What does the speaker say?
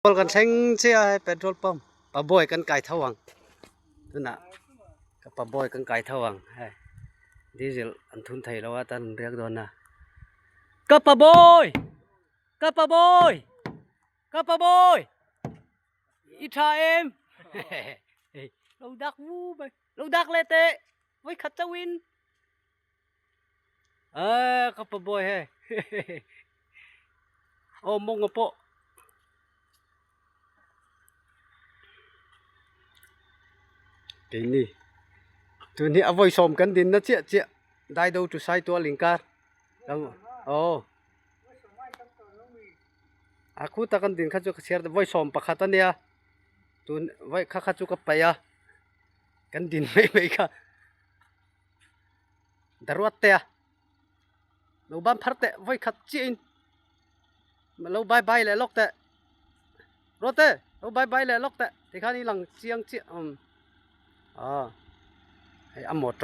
ໂທລກັນເສັງເສຍໃຫ້ເປັນໂທລປ້ອມ. ປາບອຍກັນກາຍທະຫວັງ ນັ້ນນະ ກະປາບອຍກັນກາຍທະຫວັງ ດີເຊວ ອັນທຸນໄທລາວວ່າ ຕານຮຽກໂດນນະ ກະປາບອຍ ກະປາບອຍ ກະປາບອຍ ອີທາເອັມ ລາວດັກວູໄປ ລາວດັກເລເຕ ໄວ້ຂັດຈະວິນ ເອີ ກະປາບອຍເຮ ໂອມົງກະໂປະ ເກນີ້ ໂຕນີ້ເອົາໄວ້ຊອມກັນດິນນະ ເຈຍເຈຍ ໄດ້ໂດ ໂຕໄຊໂຕອາລິງກາ ໂອ ອາຄູຕາກັນດິນ ຂະຈຸກະເຊຍ ໄວ້ຊອມປະຄາຕາເນຍ ໂຕໄວ້ຂະຈຸກະໄປອະ ກັນດິນໄວ້ໄວ້ຂະ ດາຣວດເຕະ ໂລບານພັດເຕະ ໄວ້ຂັດຈີນ ໂລບາຍບາຍແລະລັອກເຕະ ໂຣເຕ ໂລບາຍບາຍແລະລັອກເຕະ ທີ່ຄານີ້ຫຼັງຈຽງເຈຍ ອືມ ອາ ໃຫ້ອາໝໍໂຕ